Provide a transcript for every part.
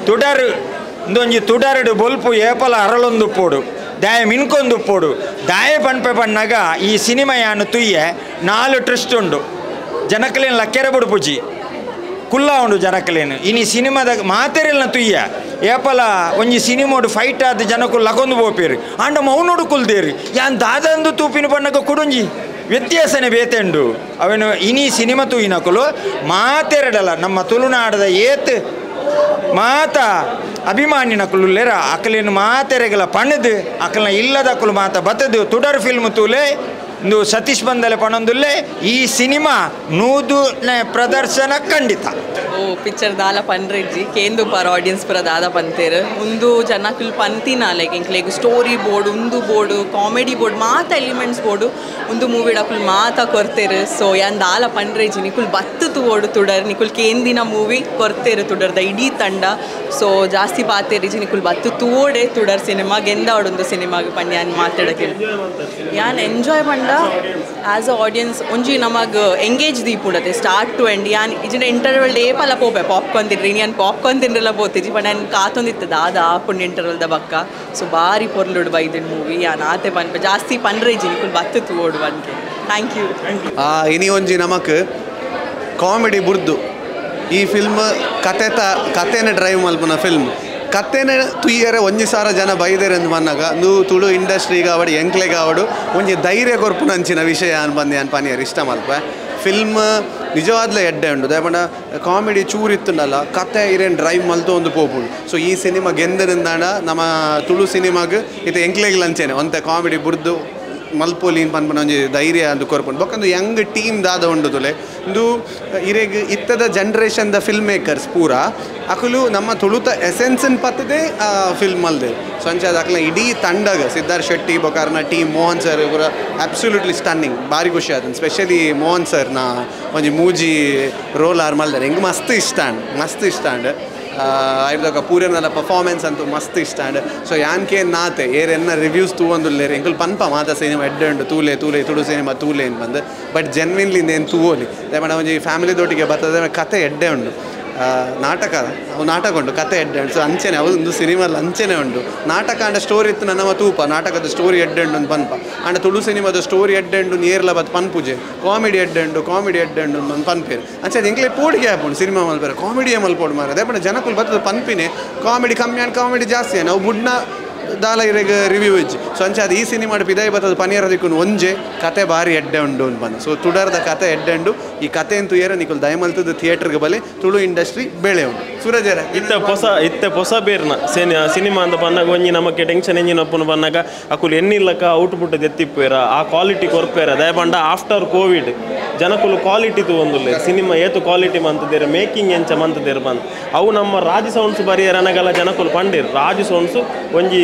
ತುಡರ್ ಇಂದೊಂಜಿ ತುಡರುಡು ಬೊಲ್ಪು ಏಪಲ ಅರಳೊಂದುಪ್ಪೋಡು ದಾಯ ಮಿನ್ಕೊಂದುಪ್ಪೋಡು ದಾಯ ಪನ್ಪೆ ಪಣ್ಣಾಗ ಈ ಸಿನಿಮಾ ಯಾನು ತುಯ್ಯೆ 4 ಟ್ರಿಸ್ಟ್ ಉಂಡು ಜನಕಲೇನು ಲಕ್ಕೆರೆ ಬುಡುಪುಜಿ ಕುಲ್ಲ ಉಂಡು ಜನಕಲೇನು ಇನಿ ಸಿನಿಮಾದ ಮಾತೆರೆಲ್ನ ತುಯ್ಯ ಏಪಲ ಒಂಜಿ ಸಿನಿಮೋಡು ಫೈಟ್ ಆದ ಜನಕ್ಕೂ ಲಗೊಂದು ಪೋಪೇರು ಆಂಡ ಮೌನೋಡು ಕುಲ್ದೇರು ಯಾನ್ ದಾದಂದು ತೂಪಿನ ಪಣ್ಣಗ ಕುಡುಂಜಿ ವ್ಯತ್ಯಾಸನೆ ಬೇತೆಂಡು ಅವನು ಇನಿ ಸಿನಿಮಾ ತೂಯಿನಕುಲು ಮಾತೆರಡಲ್ಲ ನಮ್ಮ ತುಳುನಾಡದ ಏತ್ ಮಾತ ಅಭಿಮಾನಿನಕುಲು ಲೇರ ಅಕಲೇನು ಮಾತೆರೆಗಲ ಪಣದು ಅಕಲ್ನ ಇಲ್ಲದಕುಲು ಮಾತ ಬತ್ತದು ತುಡರ್ ಫಿಲ್ಮ್ ತೂಲೆ ಇಂದು ಸತೀಶ್ ಬಂದಲೆ ಪಣೊಂದುಲ್ಲೆ ಈ ಸಿನಿಮಾ 100ನೇ ಪ್ರದರ್ಶನ ಖಂಡಿತ. ಓ ಪಿಕ್ಚರ್ ದಾಲ ಪನ್ರೆಜ್ಜಿ ಕೇಂದು ಪರ್ ಆಡಿಯನ್ಸ್ ಪುರ ದಾದ ಪಂತೇರು ಉಂದು ಜನಕುಲು ಪಂತಿನ ಲೈಕ್ ಎಂಕ್ಲೆಗ್ ಸ್ಟೋರಿ ಬೋರ್ಡ್ ಉಂದು ಬೋರ್ಡು ಕಾಮಿಡಿ ಬೋರ್ಡ್ ಮಾತ ಎಲಿಮೆಂಟ್ಸ್ ಬೋರ್ಡು ಉಂದು ಮೂವಿ ಡಕುಲು ಮಾತ ಕೊರ್ತೇರು. ಸೊ ಯಾನ್ ದಾಲ ಪನ್ರೆಜ್ಜಿ ನಿಕುಲ್ ಬತ್ತು ತೂವೋಡು ತುಡರ್ ನಿಕುಲ್ ಕೇಂದಿನ ಮೂವಿ ಕೊರ್ತೇರು ತುಡರ್ದ ಇಡೀ ತಂಡ. ಸೊ ಜಾಸ್ತಿ ಪಾತೇರಿಜಿ ನಿಕುಲ್ ಬತ್ತು ತೂವೋಡೆ ತುಡರ್ ಸಿನಿಮಾ ಗೆಂದಾವಡೊಂದು ಸಿನಿಮಾಗ್ ಪಂಡ ಯಾನ್ ಮಾತಾಡಕ್ಕೆ ಯಾನ್ ಎಂಜಾಯ್ ಪಂಡ ಆಸ್ ಅ ಆಡಿಯನ್ಸ್ ಒಂಜಿ ನಮಗ್ ಎಂಗೇಜ್ ದೀಪುಡತೆ ಸ್ಟಾರ್ಟ್ ಟು ಎಂಡ್. ಯಾನ್ ಇಜಿನ ಇಂಟರ್ವಲ್ ಏಪಲ ಪೋಪೆ ಪಾಪ್ಕಾರ್ನ್ ತಿನ್ರಿ ಯಾನ್ ಪಾಪ್ಕಾರ್ನ್ ತಿನ್ರೆಲ್ಲ ಪೋತಿಜಿ ಬಟ್ ನಾನು ಕಾತೊಂದಿತ್ತು ದಾದ ಆಪುಂಡು ಇಂಟರ್ವಲ್ದ ಬಕ್ಕ. ಸೊ ಬಾರಿ ಪೊರ್ಲುಡು ಬೈದಿನ ಮೂವಿ ಯಾನ್ ಆತೆ ಪನ್ಪೆ ಜಾಸ್ತಿ ಪನ್ರೇಜಿ ನಿಕುಲ್ ಬತ್ತು ತೂವೋಡು ಪನ್ಕೆ. Thank you. ಇನಿ ಒಂಜಿ ನಮಕ್ ಕಾಮಿಡಿ ಬುರ್ದು ಈ ಫಿಲ್ಮ್ ಕತೆತ ಕತೆನ ಡ್ರೈವ್ ಮಲ್ಪುನ ಫಿಲ್ಮ್ ಕತೆನ ತುಯ್ಯರೆ ಒಂಜಿ ಸಾರ ಜನ ಬೈದೇರೆ ಅಂದ್ ಪನ್ನಗ ನೂ ತುಳು ಇಂಡಸ್ಟ್ರಿಗೆ ಆವಡು ಎಂಕ್ಲೆಗ್ ಆವಡು ಒಂಜಿ ಧೈರ್ಯ ಕೊರ್ಪುನ ಅಂಚಿನ ವಿಷಯ ಅನ್ ಬಂದು ಅನ್ ಪನಿಯರ್ ಇಷ್ಟ ಮಲ್ಪ ಫಿಲ್ಮ್ ನಿಜವಾದ್ಲೇ ಎಡ್ಡೆ ಉಂಡು ದಾಯೆ ಪಂಡ ಕಾಮಿಡಿ ಚೂರು ಇತ್ತುಂಡಲ್ಲ ಕತೆ ಇರೇನು ಡ್ರೈವ್ ಮಲ್ತು ಒಂದು ಪೋಪುಂಡು. ಸೊ ಈ ಸಿನಿಮಾ ಗೆಂದರಿಂದಾಂಡ ನಮ್ಮ ತುಳು ಸಿನಿಮಾಗ್ ಇತ್ತೆ ಎಂಕ್ಲೆಗ್ ಲಂಚೇನೆ ಒಂತೆ ಕಾಮಿಡಿ ಬುರ್ದು ಮಲ್ಪೋಲಿನ್ ಪನ್ಪುನ ಒಂಜಿ ಧೈರ್ಯ ಅಂದು ಕೊರ್ಪುಂಡು. ಬೊಕ್ಕ ಒಂದು ಯಂಗ್ ಟೀಮ್ ದಾದ ಉಂಡು ತುಲೆ ಇಂದು ಇರೆಗ್ ಇತ್ತದ ಜನ್ರೇಷನ್ the film makers ಪೂರ ಅಕುಲು ನಮ್ಮ ತುಳುತ ಎಸೆನ್ಸನ್ ಪತ್ತದೆ ಫಿಲ್ಮ್ ಅಲ್ದೆ. ಸೊ ಅಂಚಾದ ಅಕ್ಲ ಇಡೀ ತಂಡಗ ಸಿದ್ಧಾರ್ಥ್ ಶೆಟ್ಟಿ ಬೊಕಾರ್ನ ಟೀಮ್ ಮೋಹನ್ ಸರ್ ಪೂರ ಅಬ್ಸಲ್ಯೂಟ್ಲಿ ಸ್ಟನ್ನಿಂಗ್ ಭಾರಿ ಖುಷಿ ಆತಂದು. ಸ್ಪೆಷಲಿ ಮೋಹನ್ ಸರ್ನ ಒಂಜಿ ಮೂಜಿ ರೋಲ್ ಆರ್ ಮಲ್ದಾರೆ ಹೆಂಗೆ ಮಸ್ತ್ ಇಷ್ಟ ಅಂಡ್ ಮಸ್ತ್ ಇಷ್ಟ ಅಂಡ್ ಐದೊಕ ಪೂರ್ಯನಲ್ಲ ಪರ್ಫಾರ್ಮೆನ್ಸ್ ಅಂತೂ ಮಸ್ತ್ ಇಷ್ಟ ಅಂಡ್. ಸೊ ಯಾನ್ಕೆ ನಾತೆ ಏರ್ ಎನ್ನ ರಿವ್ಯೂಸ್ ತೂವೊಂದುಲ್ಲೇರು ಎಂಕುಲು ಪನ್ಪ ಮಾತ ಸಿನಿಮಾ ಎಡ್ಡೆ ಉಂಡು ತೂಲೆ ತೂಲೆ ತುಳು ಸಿನಿಮಾ ತೂಲೆ ಏನು ಬಂದು ಬಟ್ ಜೆನ್ವಿನ್ಲಿ ಏನು ತೂವೋಲಿ ದಾಯೆ ಒಂಜಿ ಫ್ಯಾಮಿಲಿ ದೊಟ್ಟಿಗೆ ಬರ್ತದೆ ಕತೆ ಎಡ್ಡೆ ಉಂಡು ನಾಟಕ ಅವು ನಾಟಕ ಉಂಟು ಕತೆ ಎಡ್ಡೆ ಉಂಟು. ಸೊ ಅಂಚೆನೆ ಅವು ಒಂದು ಸಿನಿಮಾಲ್ ಅಂಚೆನೆ ಉಂಟು ನಾಟಕ ಅಂಡ ಸ್ಟೋರಿ ಇತ್ತು ನಮ್ಮ ತೂಪ ನಾಟಕದ ಸ್ಟೋರಿ ಎಡ್ಡೆ ಉಂಡು ಅಂತ ಪನ್ಪ ಅಂಡ ತುಳು ಸಿನಿಮಾದ ಸ್ಟೋರಿ ಎಡ್ಡೆ ಉಂಡು ನೇರ್ಲ ಬತ್ ಪನ್ಪುಜೆ ಕಾಮಿಡಿ ಎಡ್ಡೆ ಉಂಡು ಕಾಮಿಡಿ ಎಡ್ಡೆ ಉಂಡು ಅಂತ ಪನ್ಪೇರು ಅಂಚೆ ಎಂಕ್ಲೆ ಪೋಡಿಗೆ ಆಪುಂಡು ಸಿನಿಮಾ ಮಲ್ಪೇರು ಕಾಮಿಡಿಯೇ ಮಲ್ಪೋಡು ಮಾರ ಅದೇ ಪಂಡ ಜನಕುಲು ಬತ್ತದ ಪನ್ಪಿನೆ ಕಾಮಿಡಿ ಕಮ್ಮಿ ಅಂಡ್ ಕಾಮಿಡಿ ಜಾಸ್ತಿ ನಾವು ಬುಡ್ನ ದಾಲ ಇರೆಗ್ ರಿವ್ಯೂ ಇಜ್ಜಿ. ಸೊ ಅಂಚೆ ಅದು ಈ ಸಿನಿಮಾ ಪಿದಾಯಿ ಬತ್ತದ ಪನಿಯರ ದಿಕ್ಕುನು ಒಂಜೆ ಕತೆ ಭಾರಿ ಎಡ್ಡೆ ಉಂಡು ಅಂತ ಬಂದು. ಸೊ ತುಡರ್ದ ಕತೆ ಎಡ್ಡೆ ಉಂಡು ಈ ಕತೆ ಅಂತೂ ಏರ ನಿಕುಲು ದಯಮಲ್ತದ ಥಿಯೇಟರ್ಗೆ ಬಲೆ ತುಳು ಇಂಡಸ್ಟ್ರಿ ಬೆಳೆ ಉಂಡು. ಸೂರಜರ ಇತ್ತೆ ಹೊಸ ಬೇರ್ನ ಸಿನಿಮಾ ಅಂತ ಪನ್ನಾಗ ಒಂಜಿ ನಮಕ್ಕೆ ಟೆನ್ಷನ್ ಎಂಜಿನ್ ಅಪ್ಪನು ಪನ್ನಾಗ ಅಕುಲು ಎನ್ನಿಲ್ಲಕ್ಕ ಔಟ್ಪುಟ್ ಎತ್ತಿಪ್ಪೇರ ಆ ಕ್ವಾಲಿಟಿ ಕೊರ್ಪೇರ ದಯಪಂಡ ಆಫ್ಟರ್ ಕೋವಿಡ್ ಜನಕುಲು ಕ್ವಾಲಿಟಿ ತೂವೊಂದುಲ್ಲೆ ಸಿನಿಮಾ ಏತು ಕ್ವಾಲಿಟಿ ಮಂತದೇರು ಮೇಕಿಂಗ್ ಎಂಚ ಮಂತದೇರು ಬಂದು ಅವು ನಮ್ಮ ರಾಜ್ ಸೌಂಡ್ಸ್ ಬರಿಯರ ಅನಗಲ ಜನಕುಲು ಪಂಡೇರು ರಾಜ್ ಸೌಂಡ್ಸ್ ಒಂಜಿ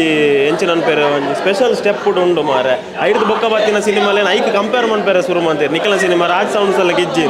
ಎಂಚಿನ ಅನ್ಪೇರೆ ಒಂಜಿ ಸ್ಪೆಷಲ್ ಸ್ಟೆಪ್ ಉಂಡು ಮಾರೆ ಐದು ಬೊಕ್ಕ ಬತ್ತಿನ ಸಿನಿಮಾಲೇನು ಐಕ್ ಕಂಪೇರ್ ಮನ್ಪೇರೆ ಶುರು ಮಂತೇರು ನಿಕಲ ಸಿನಿಮಾ ರಾಜ್ ಸೌಂಡ್ಸ್ ಎಲ್ಲ ಗಿಜ್ಜಿ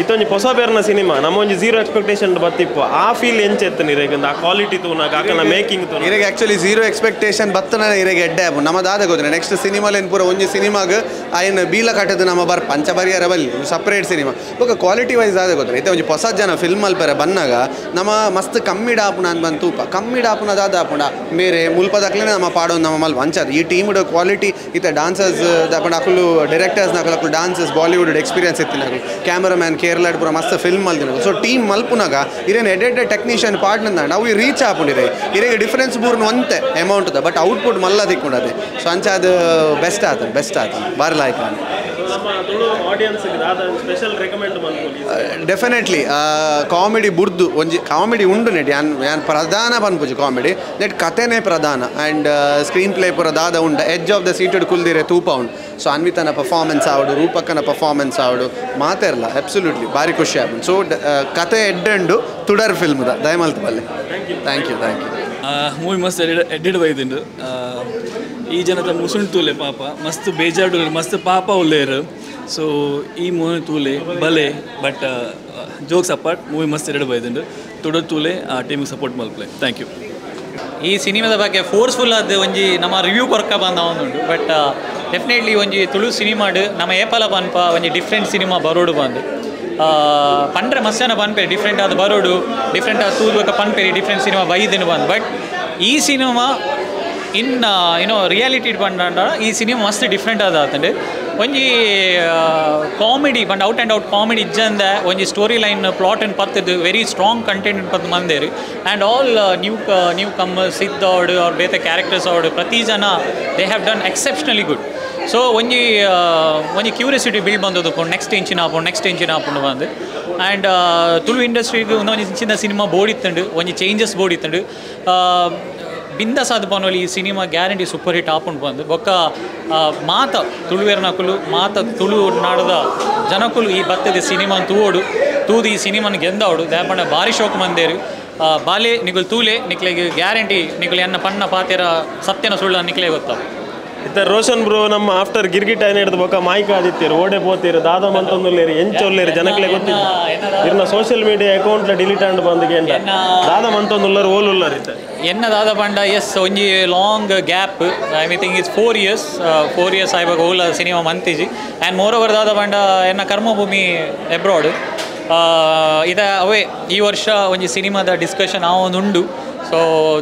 ಇತ್ತೊಂಜಿ ಹೊಸ ಬೇರ್ನ ಸಿನಿಮಾ ನಮ್ಮ ಒಂಜಿ ಝೀರೋ ಎಕ್ಸ್ಪೆಕ್ಟೇಷನ್ ಬತ್ತಿಪ್ಪು ಆ ಫೀಲ್ ಎಂಚೆತ್ತು ನೀರೇಗ ಆ ಕ್ವಾಲಿಟಿ ತೂನಾಗ ಆಕನ ಮೇಕಿಂಗ್ ತೂನ ಇರೆಗ್ ಆಕ್ಚುಲಿ ಝೀರೋ ಎಕ್ಸ್ಪೆಕ್ಟೇಷನ್ ಬತ್ತನ ಇರೆಗ್ ಎಡ್ಡೆ ಆಪು ನಮ್ಮ ದಾದ ಗೊತ್ತಿಲ್ಲ ನೆಕ್ಸ್ಟ್ ಸಿನಿಮಾಲೇನು ಪೂರ ಒಂಜಿ ಸಿನಿಮಾಗ್ ಆಯ್ನ ಬೀಲ ಕಟ್ಟದು ನಮ್ಮ ಬರ್ ಪಂಚ ಬರಿಯರ ಬಲ್ಲಿ ಸಪ್ರೇಟ್ ಸಿನಿಮಾ ಬೊಕ್ಕ ಕ್ವಾಲಿಟಿ ವೈಸ್ ದಾದ ಗೊತ್ತಿಲ್ಲ ಇತ್ತೆ ಒಂಜಿ ಹೊಸ ಜನ ಫಿಲ್ಮ್ ಅಲ್ಪರೆ ಬನ್ನಾಗ ನಮ್ಮ ಮಸ್ತ್ ಕಮ್ಮಿ ಡಾಪುನ ಅಂತ ಬಂದು ತೂಪ ಕಮ್ಮಿ ಡಾಪುನ ದಾದ ಆಪುಂಡ ಮೇರೆ ಮುಲ್ಪದಕ್ಲೇನೆ ನಮ್ಮ ಪಾಡೋದು ನಮ್ಮ ಮಲ್ಪ ಅಂಚಾದ ಈ ಟೀಮ್ ಕ್ವಾಲಿಟಿ ಇತ್ತೆ ಡಾನ್ಸರ್ಸ್ ದಾಪಂಡ ಅಕುಲು ಡೈರೆಕ್ಟರ್ಸ್ ನಕಲು ಅಕುಲು ಡಾನ್ಸರ್ಸ್ ಬಾಲಿವುಡ್ ಎಕ್ಸ್ಪೀರಿಯನ್ಸ್ ಇತ್ತಿನ ಅಕುಲು ಕ್ಯಾಮರಾಮ್ಯಾನ್ ಕೇರಳ ಪೂರ ಮಸ್ತ್ ಫಿಲ್ಮ್ ಮಲ್ದಿನ. ಸೊ ಟೀಮ್ ಮಲ್ಪುನಾಗ ಇರೇನು ಎಡೆಡ್ ಟೆಕ್ನಿಷಿಯನ್ ಪಾರ್ಟ್ನಂದ ನಾವು ಈ ರೀಚ್ ಆಪುಂಡಿರೆ ಇರೆಗೆ ಡಿಫ್ರೆನ್ಸ್ ಬೂರ್ನ ಒಂತೆ ಅಮೌಂಟ್ ಬಟ್ ಔಟ್ಪುಟ್ ಮಲ್ಲ ದಿಕ್ಕೊಂಡದೆ. ಸೊ ಅಂಚ ಅದು ಬೆಸ್ಟ್ ಆತ ಬೆಸ್ಟ್ ಆತ ಬಾರಿ ಲಾಯ್ಕ ಡೆಫಿನೆಟ್ಲಿ ಕಾಮಿಡಿ ಬುರ್ದು ಒಂಜಿ ಕಾಮಿಡಿ ಉಂಡು ನೆಟ್ ಯಾನ್ ಯಾನ್ ಪ್ರಧಾನ ಪನ್ಪುಜಿ ಕಾಮಿಡಿ ನೆಟ್ ಕತೆನೇ ಪ್ರಧಾನ ಆ್ಯಂಡ್ ಸ್ಕ್ರೀನ್ ಪ್ಲೇ ಪೂರ ದಾದ ಉಂಡು ಎಜ್ ಆಫ್ the seated ಕುಲ್ದಿರೆ ತೂಪ ಉಂಡು. ಸೊ ಅನ್ವಿತನ ಪರ್ಫಾರ್ಮೆನ್ಸ್ ಆವಡು ರೂಪಕ್ಕನ ಪರ್ಫಾರ್ಮೆನ್ಸ್ ಆವಡು ಮಾತೆರ್ಲ ಅಬ್ಸಲ್ಯೂಟ್ಲಿ ಭಾರಿ ಖುಷಿ ಆಪುಂಡು. ಸೊ ಕತೆ ಎಡ್ಡೆಂಡು ತುಡರ್ ಫಿಲ್ಮ್ the ದಯಮಲ್ತು ಬಲ್ಲೆ. Thank you thank you. Movie ಮಸ್ತ್ ಎಡ್ಡೆಡ್ ಬೈದುಂಡು ಈ ಜನತ ಮುಸುಂಡು ತೂಲೆ ಪಾಪ ಮಸ್ತ್ ಬೇಜಾರು ಮಸ್ತ್ ಪಾಪ ಉಲ್ಲೇರು. ಸೊ ಈ ಮೂವಿ ತೂಲೆ ಬಲೆ ಬಟ್ ಜೋಕ್ಸ್ ಅಪಾರ್ಟ್ ಮೂವಿ ಮಸ್ತ್ ಎರಡು ಬೈದುಂಡು ತುಡರ್ ತೂಲೆ ಆ ಟೀಮಿಗೆ ಸಪೋರ್ಟ್ ಮಲ್ಪಲೆ. Thank you. ಈ ಸಿನಿಮಾದ ಬಗ್ಗೆ ಫೋರ್ಸ್ಫುಲ್ ಆದ ಒಂಜಿ ನಮ್ಮ ರಿವ್ಯೂ ಕೊರ್ಕ ಬಂದ ಒಂದುಂಡು ಬಟ್ ಡೆಫಿನೆಟ್ಲಿ ಒಂಜಿ ತುಳು ಸಿನಿಮಾಡು ನಮ್ಮ ಏಪಲ ಪನ್ಪ ಒಂಜಿ ಡಿಫ್ರೆಂಟ್ ಸಿನಿಮಾ ಬರೋಡು ಬಂದು ಪಂಡ್ರೆ ಮಸ್ತ್ ಜನ ಪನ್ಪೇರು ಡಿಫ್ರೆಂಟ್ ಆದ ಬರೋಡು ಡಿಫ್ರೆಂಟ್ ಆದ ತೂದ್ಬೇಕ ಪನ್ಪೇರಿ ಡಿಫ್ರೆಂಟ್ ಸಿನಿಮಾ ಬೈದಿನ ಬಂದು. ಬಟ್ ಈ ಸಿನಿಮಾ ಇನ್ ಏನೋ ರಿಯಾಲಿಟಿ ಪಂಡ ಈ ಸಿನಿಮಾ ಮಸ್ತ್ ಡಿಫ್ರೆಂಟ್ ಆದ ಆತಂಡು. ಒಂಜಿ ಕಾಮಿಡಿ ಪಂಡ ಔಟ್ ಆ್ಯಂಡ್ ಔಟ್ ಕಾಮಿಡಿ ಇಜ್ಜಂದ ಒಂಜಿ ಸ್ಟೋರಿ ಲೈನ್ ಪ್ಲಾಟ್ ಅನ್ ಪತ್ತದು ವೆರಿ ಸ್ಟ್ರಾಂಗ್ ಕಂಟೆಂಟ್ ಪತ್ತು ಮಂದೇರು. ಆ್ಯಂಡ್ ಆಲ್ ನ್ಯೂ ಕಮ್ಮರ್ಸ್ ಸಿದ್ಧ ಅವಡು ಅವ್ರ ಬೇತೆ ಕ್ಯಾರೆಕ್ಟರ್ಸ್ ಅವಡು ಪ್ರತಿ ಜನ they have done exceptionally good. So ಒಂಜಿ ಒಂಜಿ ಕ್ಯೂರಿಯಾಸಿಟಿ ಬಿಲ್ಡ್ ಬಂದದ್ದು ನೆಕ್ಸ್ಟ್ ಇಂಚಿನ ಆಪುಂಡು ನೆಕ್ಸ್ಟ್ ಇಂಚಿನ ಆಪುಂಡು ಬಂದು. ಆ್ಯಂಡ್ ತುಳು ಇಂಡಸ್ಟ್ರಿಗೆ ಒಂದೊಂಜಿ ಚಿನ್ನ ಸಿನಿಮಾ ಬೋಡಿತ್ತಂಡು ಒಂಜಿ ಚೇಂಜಸ್ ಬೋಡಿತ್ತಂಡು. ಬಿಂದಾಸಾದ ಪನೋಲಿ ಈ ಸಿನಿಮಾ ಗ್ಯಾರಂಟಿ ಸೂಪರ್ ಹಿಟ್ ಆಪುಂಡು ಬಂದು. ಬೊಕ್ಕ ಮಾತ ತುಳುವೆರ್ನಕುಲು ಮಾತ ತುಳು ನಾಡದ ಜನಕುಲು ಈ ಬತ್ತದ ಸಿನಿಮಾನ ತೂವೋಡು ತೂದು ಈ ಸಿನಿಮಾನ ಗೆಂದವಡು ದಾಪಂಡ ಭಾರಿ ಶೋಕ್ ಮಂದೇರು. ಬಾಲೆ ನಿಗುಲು ತೂಲೆ ನಿಕ್ಲೆಗ್ ಗ್ಯಾರಂಟಿ ನಿಗುಲು ಎನ್ನ ಪಣ್ಣ ಪಾತೆರ ಸತ್ಯನ ಸುಳ್ಳ ನಿಕ್ಲೆ ಗೊತ್ತ. ಇತ್ತ ರೋಷನ್ ಬ್ರೋ ನಮ್ಮ ಆಫ್ಟರ್ ಗಿರ್ಗಿಟ್ ಆಯ್ನ ಹಿಡಿದು ಬೊಕ್ಕ ಮಾಯ್ಕ ಆದಿತ್ಯರು ಓಡೆ ಪೋತೀರು ದಾದ ಮಂತೊಂದುಲ್ಲೇರು ಎಂಚೊಲ್ಲೇರು ಜನಕ್ಲೆ ಗೊತ್ತಿಲ್ಲ ಇರ್ನ ಸೋಷಿಯಲ್ ಮೀಡಿಯಾ ಅಕೌಂಟ್ಲ ಡಿಲೀಟ್ ಆಂಡ್ ಬಂದು ಗೇಂಡ ದಾದ ಮಂತೊಂದುಲ್ಲರು ಓಲುಲ್ಲರು ಇತ್ತ ಎನ್ನ ದಾದ ಪಂಡ ಎಸ್ ಒಂಜಿ long gap I think it's 4 years 4 years ಆಯ್ವಾಗ ಓಲ ಸಿನಿಮಾ ಮಂತಿಜಿ. ಆ್ಯಂಡ್ ಮೋರ್ ಓವರ್ ದಾದ ಪಂಡ ಎನ್ನ ಕರ್ಮಭೂಮಿ ಎಬ್ರಾಡ್ ಇದ ಅವೇ ಈ ವರ್ಷ ಒಂಜಿ ಸಿನಿಮಾದ ಡಿಸ್ಕಷನ್ ಆ ಒಂದು ಉಂಡು. ಸೊ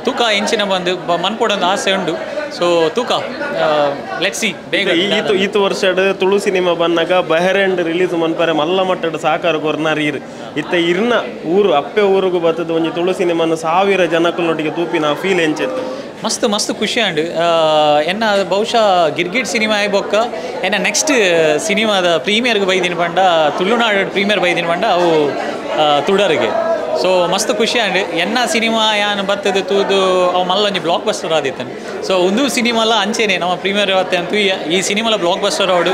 ತೂಕ ಎಂಚಿನ ಬಂದು ಮನ್ಪೊಡೊಂದು ಆಸೆ ಉಂಡು. ಸೊ ತೂಕ let's see ಬೇಗ ಈತು ವರ್ಷಡ್ ತುಳು ಸಿನಿಮಾ ಬಂದಾಗ ಬಹರೇನ್ ರಿಲೀಸ್ ಮನ್ಪರೆ ಮಲ್ಲ ಮಟ್ಟದ ಸಾಕಾರ ಕೊರ್ನಾರ್ ಇರ್ ಇತ್ತ ಇರ್ನ ಊರು ಅಪ್ಪೆ ಊರುಗು ಬತ್ತದ ಒಂಜಿ ತುಳು ಸಿನಿಮಾನ 1000 ಜನಕುಲೊಟ್ಟಿಗೆ ತೂಪಿನ ಫೀಲ್ ಎಂಚೆತ್ತು ಮಸ್ತ್ ಮಸ್ತ್ ಖುಷಿ ಅಂಡ್. ಎನ್ನ ಬಹುಶಃ ಗಿರ್ಗಿಟ್ ಸಿನಿಮಾ ಆಯ್ಬೊಕ್ಕ ಎನ್ನ ನೆಕ್ಸ್ಟ್ ಸಿನಿಮಾದ ಪ್ರೀಮಿಯರ್ಗೆ ಬೈದಿನ ಪಂಡ ತುಳುನಾಡು ಪ್ರೀಮಿಯರ್ ಬೈದಿನ ಪಂಡ ಅವು ತುಡರಿಗೆ. ಸೊ ಮಸ್ತ್ ಖುಷಿ ಅಂಡ್. ಎನ್ನ ಸಿನಿಮಾ ಯಾನ್ ಬತ್ತದ ತೂದು ಅವು ಮಲ್ಲೊಂಜಿ ಬ್ಲಾಕ್ ಬಸ್ಟರ್ ಆದಿತ್ತನು. ಸೊ ಒಂದು ಸಿನಿಮಾಲ ಅಂಚೆನೆ ನಮ್ಮ ಪ್ರೀಮಿಯರ್ ಅಂತೂ ಈ ಸಿನಿಮಾಲ ಬ್ಲಾಕ್ ಬಸ್ಟರ್ ಅವಡು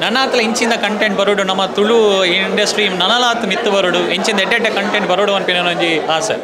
ನನ್ನಾತ್ಲ ಇಂಚಿಂದ ಕಂಟೆಂಟ್ ಬರೋಡು ನಮ್ಮ ತುಳು ಇಂಡಸ್ಟ್ರಿ ನನಲಾತ್ ಮಿತ್ತು ಬರೋಡು ಇಂಚಿಂದ ಎಡ್ಡೆಡ್ಡೆ ಕಂಟೆಂಟ್ ಬರೋಡು ಅನ್ಪಿನ ಒಂಜಿ ಆಸೆ.